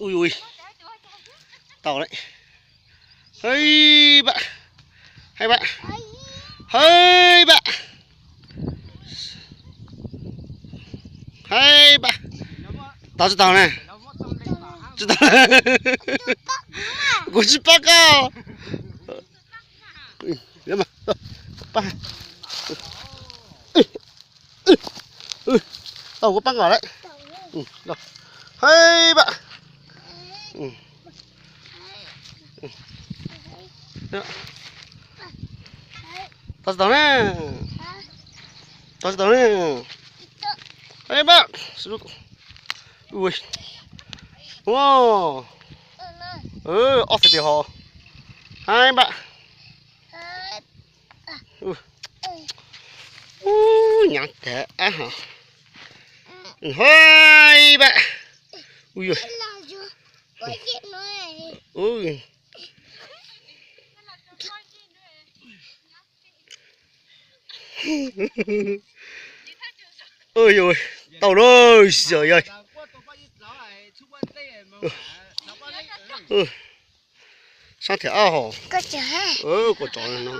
Ui ui, tau lawm. Hei npam, hei npam, hei npam, hei npam. Tau tsis tau ne? Tsis tau. Kuv tsis pab koj. Tau kuv pab koj lawm. Hei npam. Tau tsis tau ne? Tau tsis tau ne? Hei npam. Ua, ob txhais tes hos. Hei npam. Ub, nyav tag ab hos. Hei npam. Ub, tau lawm, yog yog. Sab thiab ab hos. Koj tsov no.